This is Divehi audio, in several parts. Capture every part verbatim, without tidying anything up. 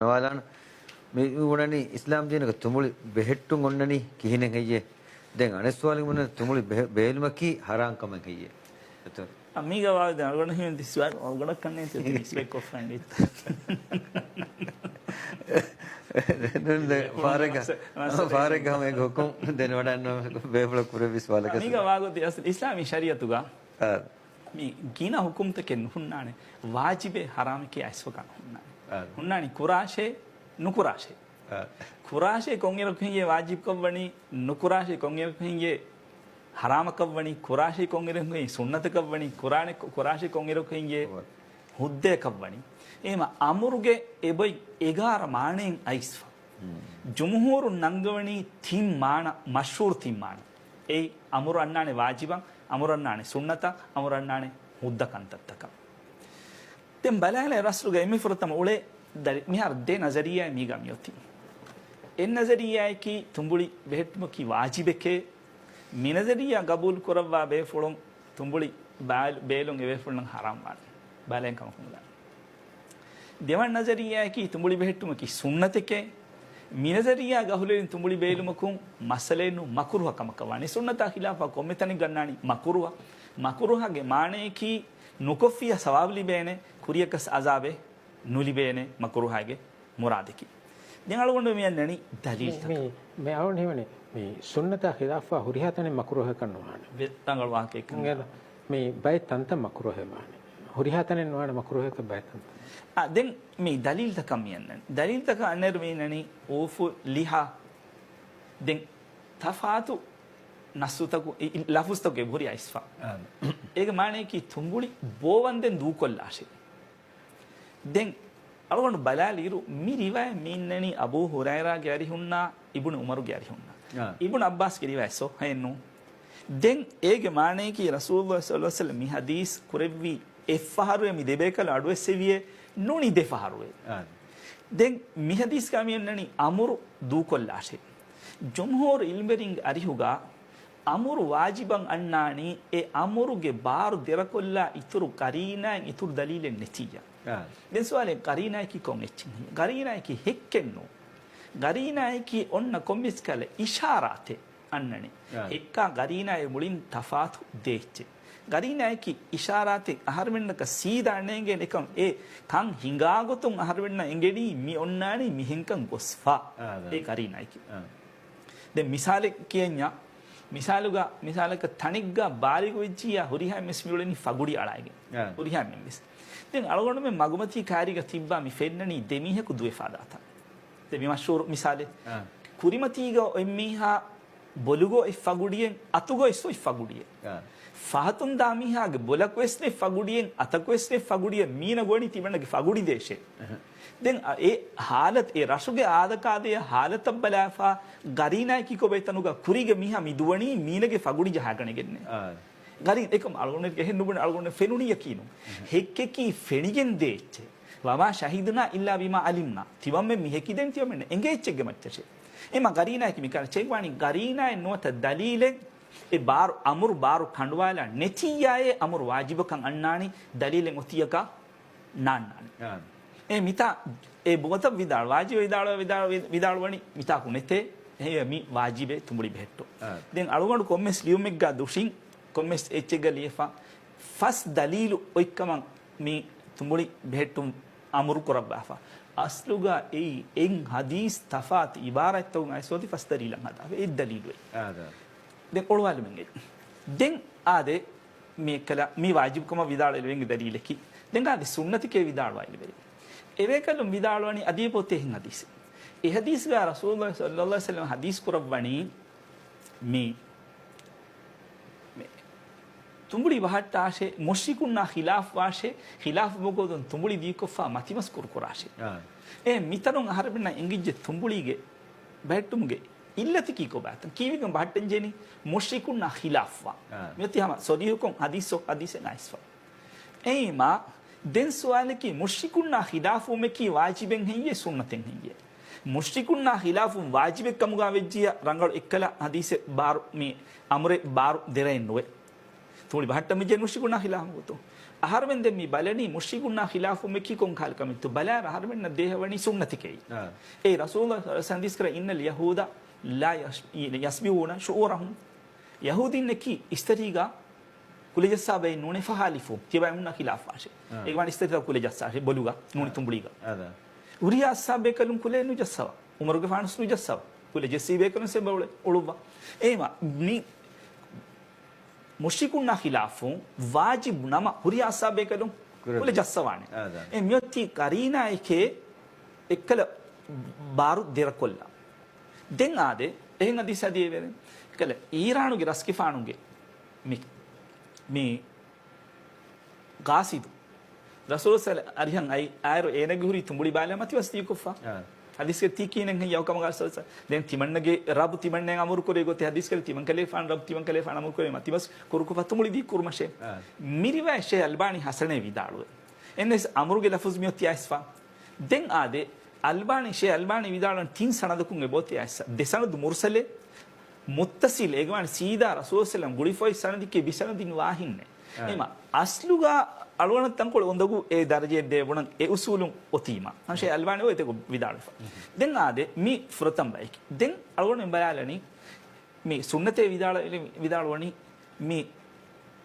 ނަވާލާނަ. މި ބުނަނީ އިސްލާމް ދީނަކަށް ތުނބުޅި ބެހެއްޓުން އޮންނަނީ ކިހިނެއް ހެއްޔޭ؟ ދެން އަނެއް ސުވާލެއް ބުނަނީ ތުނބުޅި ބެހެ-، ބޭލުމަކީ ހަރާން ކަމެއް ހެއްޔޭ؟ އެތަ؟ އަ، މީގަ ވާ ދެން އަޅުގަނޑަށް ހިމެން ދިސްވާ އަޅުގަނޑަށް ކަންނޭނގެ ތި ރިސްޕެކްޓް ކޮށްފައި އިނގޭތަ؟ ދެން ދެ ފާރެއްގަ-، ފާރެއްގަ ހަމަ އެ ހުކުމް ދެނެވަޑަން ބޭފުޅަކު ކުރެއްވި ސުވާލަކަށް. މީގަ ވާގޮތް އަސްލު އިސްލާމީ ޝަރީއަތުގަ އާ. މި ގިނަ ހުކުމްތަކެއް ނުހުންނާނެ. ވާޖިބެއް ހަރާމެކޭ އައިސްފަކާ ނުހުންނާނެ. އާ. ހުންނާނީ ކުރާށޭ، ނުކުރާށޭ. އާ. ކުރާށޭ ކޮންއިރަކު ހިނގޭ ވާޖިބްކަށްވަނީ، ނުކުރާށޭ ކޮންއިރަކު ހިނގޭ ހަރާމަކަށްވަނީ، ކުރާށޭ ކޮންއިރަކު ހިނގޭ ސުންނަތަކަށްވަނީ، ކުރާނެ-، ކުރާށޭ ކޮންއިރަކު ހިނގޭ ހުއްދަޔަކަށްވަނީ. އެހެމަ އަމުރުގެ އެބައި އެގާރަ މާނައިން އައިސްފަ. ޖުމްހޫރުން ނަންގަވަނީ ތިން މާނަ، މަޝްހޫރު ތިން މާނަ. އެއީ، އަމުރު އަންނާނެ ވާޖިބަށް، އަމުރު އަންނާނެ ސުންނަތަށް، އަމުރު އަންނާނެ ހުއްދަ ކަންތައްތަކަށް. ދެން ބަލާލައި ރަސްލުގައި މި ފުރަތަމަ އުޅޭ ދަރި-، މިހާރު ދެ ނަޒަރިއްޔާއެއް މީގަ މިއޮތީ. އެއް ނަޒަރިއްޔާއަކީ ތުނބުޅި ބެހެއްޓުމަކީ ވާޖިބެކޭ، މި ނަޒަރިއްޔާ ގަބޫލު ކުރައްވާ ބޭފުޅުން ތުނބުޅި ބާލް-، ބޭލުން އެބޭފުޅުންނަށް ހަރާމްވާނެ. ބަލައިން ކަމަކުން ދާނެ. ދެވަނަ ނަޒަރިއްޔާއަކީ ތުނބުޅި ބެހެއްޓުމަކީ ސުންނަތެކޭ. މި ނަޒަރިއްޔާ ގަހުލެރިން ތުނބުޅި ބޭލުމަކުން މައްސަލައެއް ނޫން، މަކުރުހަ ކަމަކަށް ވާނެ. ސުންނަތާ ޚިލާފަށް ކޮންމެ ތަނެއްގަ އަންނާނީ މަކުރުހަ. މަކުރުހަގެ މާނަޔަކީ ނުކޮށްފިއްޔާ ސަވާބު ލިބޭނެ، ކުރިޔަކަސް އަޒާބެއް ނުލިބޭނެ މަކުރުހާގެ މުރާދަކީ. ދެން އަޅުގަނޑު މި އަންނަނީ ދަލީލްތަކަށް. މި، މި އަޅުގަނޑު ހީވަނީ މި ސުންނަތާ ޚިލާފަށް ހުރިހާ ތަނެއް މަކުރުހަކަށް ނުވާނެ. ވެ-، ރަނގަޅު ވާހަކައެއް ކަން. އިނގޭތަ؟ މި ބައެއް ތަންތަން މަކުރުހެއް ވާނެ. ހުރިހާ ތަނެއް ނުވާނެ މަކުރުހަކަށް ބައެއް ތަންތަން. އާ، ދެން މި ދަލީލްތަކަށް މި އަންނަނީ. ދަލީލްތަކަށް އަންނައިރު މި އަންނަނީ އޫފު ލިހާ. ދެން ތަފާތު ނައްސުތަކު، އި-، އި-، ލަފުޒްތަކު އެބަހުރި އައިސްފަ. އާ. އޭގެ މާނަޔަކީ ތުނބުޅި ބޯވަންދެން ދޫކޮށްލާށޭ. ދެން އަޅުގަނޑު ބަލާލިއިރު، މި ރިވާޔަތް މި އިންނަނީ އަބޫ ހުރައިރާގެ އަރިހުންނާ، އިބުނު ޢުމަރުގެ އަރިހުންނާ. އާ. އިބުނު ޢައްބާސްގެ ރިވާޔަތް ޞައްޙައެއް ނޫން. ދެން އޭގެ މާނަޔަކީ، ރަސޫލުﷲ ޞައްލަﷲ ޢަލައިހި ވަސައްލަމަ މި ޙަދީޘް ކުރެއްވީ އެއްފަހަރުއޭ، މި ދެބޭކަލު އަޑުއެއްސެވިއޭ، ނޫނީ ދެފަހަރުއޭ. އާ. ދެން މި ޙަދީޘްގަ މި އޮންނަނީ އަމުރު ދޫކޮށްލާށޭ. ޖުމްހޫރު ޢިލްމުވެރިންގެ އަރިހުގަ އަމުރު ވާޖިބަށް އަންނާނީ، އެ އަމުރުގެ ބާރު ދެރަކޮށްލާ އިތުރު ޤަރީނާއެއް، އިތުރު ދަލީލެއް ނެތިއްޔާ. އާ. ދެން ސުވާލެއް، ޤަރީނާއަކީ ކޮން އެއްޗެއް؟ ޤަރީނާއަކީ ހެއްކެއް ނޫން. ޤަރީނާއަކީ އޮންނަ ކޮންމެސް ކަލަ އިޝާރާތެއް އަންނަނީ. އާ. ހެއްކާ ޤަރީނާއެއް މުޅިން ތަފާތު ދޭއްޗެއް. ޤަރީނާއަކީ އިޝާރާތެއް އަހަރުމެންނަކަށް ސީދާ އަންނައިގެން އެކަން އެ ކަން ހިނގާގޮތުން އަހަރުމެންނަށް އެނގެނީ މި އޮންނާނީ މިހެންކަން ގޮސްފަ. އާ، އެ ޤަރީނާއަކީ. އާ. ދެން މިސާލެއް ކިޔަންޏާ، މިސާލުގަ، މިސާލަކަށް ތަނެއްގަ ބާލިޣު ވެއްޖިއްޔާ ހުރިހާ އެއްމެސް މިއުޅެނީ ފަގުޑި އަޅައިގެން. އާ. ހުރިހާ އެއްމެސް. ދެން އަޅުގަނޑުމެން މަގުމަތީ ކައިރީގަ ތިއްބާ މި ފެންނަނީ ދެމީހަކު ދުވެފާ ދާތަން. ދެން މި މަޝްހޫރު މިސާލެއް. އާ. ކުރިމަތީގަ އޮތް މީހާ ބޮލުގަ އޮތް ފަގުޑިއެއް، އަތުގަ އޮތް ފަގުޑިއެއް. އާ. ފަހަތުން ދާ މީހާގެ ބޮލަކު ވެސް ނެތް ފަގުޑިއެއް، އަތަކު ވެސް ނެތް ފަގުޑިއެއް، މީނަ ގޮވަނީ ތިމަންނަގެ ފަގުޑި ދޭށޭ. އަހަ. ދެން އަ، އެ ޙާލަތު، އެ ރަށުގެ އާދަކާދަޔަށް ޙާލަތަށް ބަލާފަ، ޤަރީނާއަކީ ކޮބައި ތަނުގަ ކުރީގެ މީހާ މި ދުވަނީ މީނަގެ ފަގުޑި ޖަހާގަނެގެންނޭ. އާ. ގަރީ އެކަމް އަޅުގަނޑު އެހެން ނުބުނެ، އަޅުގަނޑު ފެނުނީ ޔަޤީނުން. އަހަ. ހެއްކެކީ ފެނިގެން ދޭ އެއްޗެއް. وما شهدنا إلا بما علمنا. ތިމަންމެން މި ހެކިދެން ތިމަންމެން އެނގޭ އެއްޗެއްގެ މައްޗަށޭ. އެމަ ޤަރީނާއަކީ މިކަން ޗެއްވާނީ ޤަރީނާއެއް ނުވަތަ ދަލީލެއް އެ ބާރު، އަމުރު ބާރު ކަނޑުވާލާ ނެތިއްޔާއޭ އަމުރު ވާޖިބަކަށް އަންނާނީ ދަލީލެއް އޮތިއްޔަކަށް ނާންނާނެ. އާ. އެ މިތާ އެ ބުނގަތައް ވިދާޅު، ވާޖިބެއް ވިދާޅު، ވިދާޅު، ވިދާޅުވަނީ މިތާކު ނެތޭ. އެހެންވެ މި ވާޖިބެއް ތުނބުޅި ބެހެއްޓުން. އާ. ދެން އަޅުގަނޑު ކޮންމެސް ލިޔުމެއްގަ ދުށިން، ކޮންމެސް އެއްޗެއްގަ ލިޔެފަ، ފަސް ދަލީލު އޮތްކަމަށް މި ތުނބުޅި ބެހެއްޓުން އަމުރު ކުރައްވާފަ. އަސްލުގަ އެއީ އެއް ޙަދީޘް ތަފާތު ޢިބާރާތްތަކުން އައިސް އޮތީ ފަސް ދަލީލަށް ހަދާފަ. އެއް ދަލީލު އެއް. އާ، ދާ. ދެން އޮޅުވާލުމެއް އެއް. ދެން އާދެ، މި އެއްކަލަ، މި ވާޖިބުކަމަށް ވިދާޅުވެވެން ދަލީލަކީ. ދެން އާދެ ސުންނަތެކޭ ވިދާޅުވާލިވެރި. އެވޭކަލުން ވިދާޅުވަނީ އަދި އެބައޮތޭ އެހެން ޙަދީޘެއް. އެ ޙަދީޘްގަ ރަސޫލުﷲ ޞައްލަﷲ ޢަލައިހި ވަސައްލަމަ ޙަދީޘް ކުރައްވަނީ މި، މި ތުނބުޅި ބަހައްޓާށޭ، މުޝްރިކުންނާ ޚިލާފްވާށޭ، ޚިލާފް ބޮގޮދުން ތުނބުޅި ދީކޮށްފަ މަތިމަސް ކުރުކުރާށޭ. އާ. އެ މިތަނުން އަހަރެމެންނަށް އެނގިއްޖެ ތުނބުޅީގެ ބަހެއްޓުމުގެ އިއްލަތަކީ ކޮބާތަން؟ ކީއްވެގެން ބަހައްޓަން ޖެހެނީ؟ މުޝްރިކުންނާ ޚިލާފްވާ. އާ. މިއޮތީ ހަމަ ސޮރީހުކޮށް ޙަދީޘް، ޙަދީޘެއް އައިސްފަ. އެއީމާ، ދެން ސުވާލަކީ، މުޝްރިކުންނާ ޚިލާފުވުމަކީ ވާޖިބެއް ހެއްޔޭ، ސުންނަތެއް ހެއްޔޭ؟ މުޝްރިކުންނާ ޚިލާފުވުން ވާޖިބެއް ކަމުގަ ވެއްޖިއްޔާ، ރަނގަޅު އެއްކަލަ ޙަދީޘެއް ބާރު، މި އަމުރެއް ބާރު ދެރައެއް ނުވޭ. ތުނބުޅި ބަހައްޓަން މި ޖެހޭ މުޝްރިކުންނާ ޚިލާފު ގޮތުން. އަހަރުމެން ދެން މި ބަލަނީ މުޝްރިކުންނާ ޚިލާފު މި ކި ކޮން ކަހަލަ ކަމެއްތޯ ބަލާއިރު އަހަރުމެންނަށް ދޭހަވަނީ ސުންނަތެކޭ. އާ. އޭ ރަސޫލު ޞައްލަﷲު ޢަލައިހި ވަސައްލަމަ ޙަދީޘް ކުރާ، "إن اليهود لا يش-، يشبعون شعورهم." ޔަހޫދީންނަކީ އިސްތަށިގަ ކުލަ ޖައްސާ ބައެއް ނޫނޭ، ފަހާލިފު ތިޔަބައިމުންނާ ޚިލާފާށޭ. އާ. އޭގެ މާނަ އިސްތަށިތައް ކުލަ ޖައްސާށޭ، ބޮލުގަ ނޫނީ ތުނބުޅީގަ. އާދާ. ހުރިހާ އަޞްޙާބު ބޭކަލުން ކުލައެއް ނުޖައްސަވާ. ޢުމަރުގެފާނުސް ނުޖައްސަވާ. ކުލަ ޖެއްސި ބޭކަލުން ސެބަ އުޅެ އުޅުއްވާ. އޭމަ މި މުޝްރިކުންނާ ޚިލާފު ވާޖިބު ނަމަ ހުރިހާ އަޞްޙާބު ބޭކަލުން ކުރެއްވި. ކުލަ ޖައްސަވާނެ. އާދާ. އެ މިއޮތީ ޤަރީނާއެކޭ އެއްކަލަ ބާރު ދެރަކޮށްލާ. ދެން އާދެ، އެހެން ޙަދީޘް އަދި އެވެރިން. އެކަލަ އީރާނުގެ ރަސްގެފާނުގެ މި، މި ގާސިދު. ރަސޫލު ޞައްލަ-، އަރިހަށް އައި، އާއިރު އޭނަގެ ހުރީ ތުނބުޅި ބާލާ މަތިބަސް ދީކޮށްފަ. އާ. ޙަދީޘްގަ ތީ ކީނެއް ހެއްޔާ ކަމަށް ރަސޫލު ޞައްލަ-، ދެން ތިމަންނަގެ ރަބު ތިމަންނައަށް އަމުރު ކުރޭ ގޮތެއް ޙަދީޘްގަ ތިމަން ކަލޭފާނު ރަބު ތިމަން ކަލޭފާނަށް އަމުރު ކުރޭ މަތިބަސް ކުރުކޮށްފަ ތުނބުޅި ދީ ކުރުމަށޭ. އާ. މި ރިވާޔަތް ޝޭޚް އަލްބާނީ ޙަސަނޭ ވިދާޅުވޭ. އެންވެސް އަމުރުގެ ލަފުޒު މިއޮތީ އައިސްފަ. ދެން އާދެ، އަލްބާނީ، ޝޭޚް އަލްބާނީ ވިދާޅުވަނީ ތިން ސަނަދަކުން އެބައޮތޭ އައިސްފަ. ދެ ސަނަދު މުރުސަލޭ، މުއްތަސިލް، އޭގެ މާނަ ސީދާ ރަސޫލު ޞައްލަﷲު ޢަލައިހި ވަސައްލަމަ ގުޅިފައި ސަނަދެކޭ ބިސަނަދިން ވާހިންނޭ. އާ. އެމަ އަސްލުގަ އަޅުގަނޑަށް ތަންކޮޅެއް އުނދަގޫ އެ ދަރަޖައެއް ދޭ ބުނަން އެ އުސޫލުން އޮތީމަ. ޝޭޚް އަލްބާނީ އޮތް އެތަކު ވިދާޅުވެފަ. ދެން އާދެ، މި ފުރަތަމަ ބަޔަކީ. ދެން އަޅުގަނޑު މި ބަލާލަނީ، މި ސުންނަތޭ ވިދާޅު-، ވިދާޅުވަނީ މި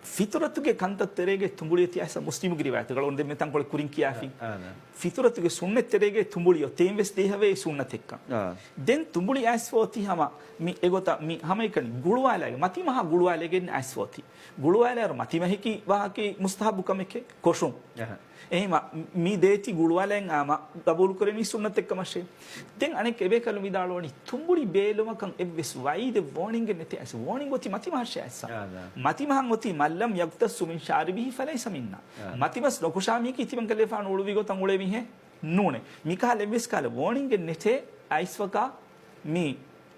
ފިޠުރަތުގެ ކަންތައް ތެރޭގައި ތުނބުޅި އޮތީ އައިސް މުސްލިމުގެ ރިވާޔަތުގަ އަޅުގަނޑު ދެން މި ތަންކޮޅެއް ކުރިން ކިޔާފި. އާ، އާ. ފިޠުރަތުގެ ސުންނަތް ތެރޭގައި ތުނބުޅި އޮތީ އެއްވެސް ދޭހަވޭ ސުންނަތެއްކަން. އާ. ދެން ތުނބުޅި އައިސްފަ އޮތީ ހަމަ މި އެގޮތަށް މި ހަމައެކަނި ގުޅުވާލާގެ މަތިމަހާ ގުޅުވާލެގެން އައިސްފަ އޮތީ. ގުޅުވާލާއިރު މަތިމަހަކީ ވާހަކައީ މުސްތަޙައްބު ކަމެކޭ ކޮށުން. އަހަ. އެހެންވީމަ މި ދޭތި ގުޅުވާލައިން އާމަ ގަބޫލުކުރެނީ ސުންނަތެއްކަމަށޭ. ދެން އަނެއް އެބޭކަލުން ވިދާޅުވަނީ ތުނބުޅި ބޭލުމަކަށް އެއްވެސް ވައީދެއް ވޯނިންގެއް ނެތޭ އައިސް. ވޯނިން އޮތީ މަތިމަހަށޭ އައިސް. އާ، ދާ. މަތިމަހަށް އޮތީ مَنْ لَمْ يَقْتَص مِنْ شَارِبِهِ فَلَيْسَ مِنَّا. އާ. މަތިމަސް ނުކޮށާ މީކީ ތިމަން ކަލޭފާނު އުޅުއްވި ގޮތަށް އުޅޭ މީހެއް ނޫނޭ. މިކަހަލަ އެއްވެސް ކަހަލަ ވޯނިންގެއް ނެތޭ އައިސްފަކާ މި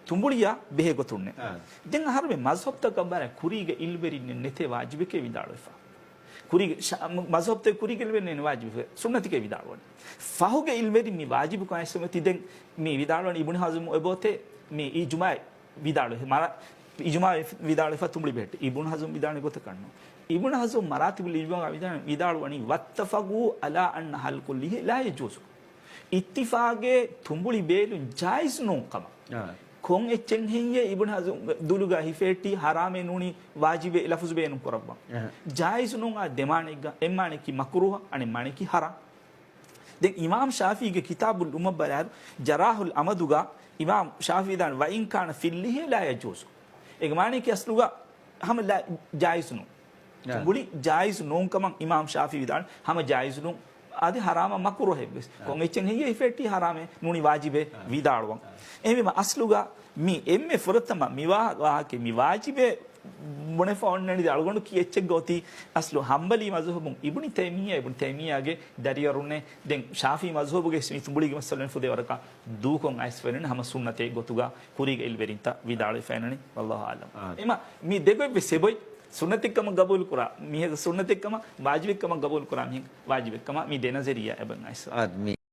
ތުނބުޅިއަށް ބެހޭ ގޮތުންނޭ. އާ. ދެން އަހަރުމެން މަޒްހަބްތަކަށް ބަލާ ކުރީގެ އިލްވެރިންނެއް ނެތޭ ވާޖިބެކޭ ވިދާޅުވެފަ. ކުރީގެ ޝާ-، މަ-، މަޒްހަބްތައް ކުރީގެ އިލްވެރިންނެއް ވާޖިބެކޭ ސުންނަތެކޭ ވިދާޅުވަނީ. ފަހުގެ އިލްވެރިން މި ވާޖިބުކޮށް އައިސްފަ މި ދެން މި ވިދާޅުވަނީ އިބުނު ޙަޒްމު އެބައޮތޭ މި އިޖުމާޢު ވިދާޅުވެ، މަރ-، އިޖުމާޢު ވިދާޅުވެފަ ތުނބުޅި ބެހެއްޓި. އިބުނު ޙަޒްމު ވިދާޅުވި ގޮތަކަށް ނޫން. އިބުނު ޙަޒްމު މަރާތިބުލް އިޖުމާޢުގަ ވިދާޅު-، ވިދާޅުވަނީ، "وَاتَّفَقُوا عَلَى أَنَّ حَلْقَ اللِّحَيَ لَا يَجُوزُ." އިއްތިފާގޭ ތުނބުޅި ބޭލުން ޖާއިޒު ނޫން ކަމަށް. އާ. ކޮން އެއްޗެއް ހެއްޔޭ އިބުނު ޙަޒްމު ދުލުގަ ހިފެހެއްޓި ޙަރާމޭ ނޫނީ ވާޖިބޭ ލަފުޒު ބޭނުން ކުރައްވަން. އަހަ. ޖާއިޒު ނޫން އާ ދެ މާނައެއްގަ، އެއް މާނައަކީ މަކުރޫހަ، އަނެއް މާނައަކީ ޙަރާމް. ދެން އިމާމް ޝާފިޢީގެ ކިތާބުލް އުއްމަށް ބަލާއިރު، ޖަރާޙުލް އަމަދުގަ އިމާމް ޝާފިޢީ ވިދާޅުވަނީ، "وَإِنْ كَانَ فِي اللِّحَيَ لَا يَجُوزُ." އޭގެ މާނައަކީ އަސްލުގަ ހަމަ ލާ-، ޖާއިޒު ނޫން. އާ. ތުނބުޅި ޖާއިޒު ނޫން ކަމަށް އިމާމް ޝާފިޢީ ވިދާޅުވަނީ ހަމަ ޖާއިޒު ނޫން. އަދި ޙަރާމަށް މަކުރޫހަ އެއްވެސް. އާ. ކޮން އެއްޗެއް ހެއްޔޭ ހިފެހެއްޓީ ޙަރާމޭ ނޫނީ ވާޖިބޭ އާ. ވިދާޅުވަން. އާ. އެހެންވީމަ އަސްލުގަ މި އެންމެ ފުރަތަމަ މި ވާ-، ވާހަކަ މި ވާޖިބޭ ބުނެފަ އޮންނަނީ އަޅުގަނޑު ކީ އެއްޗެއްގަ އޮތީ އަސްލު ހަންބަލީ މަޒުހަބުން އިބުނު ތައިމިއްޔާ، އިބުނު ތައިމިއްޔާގެ ދަރިވަރުންނޭ. ދެން ޝާފިޢީ މަޒުހަބުގެ މި ތުނބުޅީގެ މައްސަލަ ފުދޭ ވަރަކަށް ދޫކޮށް އައިސްފައި ނޫނީ ހަމަ ސުންނަތޭ ގޮތުގަ ކުރީގެ އިލްވެރިންތައް ވިދާޅުވެފައި ނޫނީ. ވައްލާހު އަޢްލަމް. އާ. އެމަ މި ދެގޮތްވެސް އެބޮތް ސުންނަތެއްކަމަށް ގަބޫލުކުރާ މީހަކަށް ސުންނަތެއްކަމަށް، ވާޖިބެއްކަމަށް ގަބޫލުކުރާ މީހަކަށް ވާޖިބެއްކަމަށް މި ދެ ނަޒަރިއްޔާ އެބަ އައިސް. އާ، މި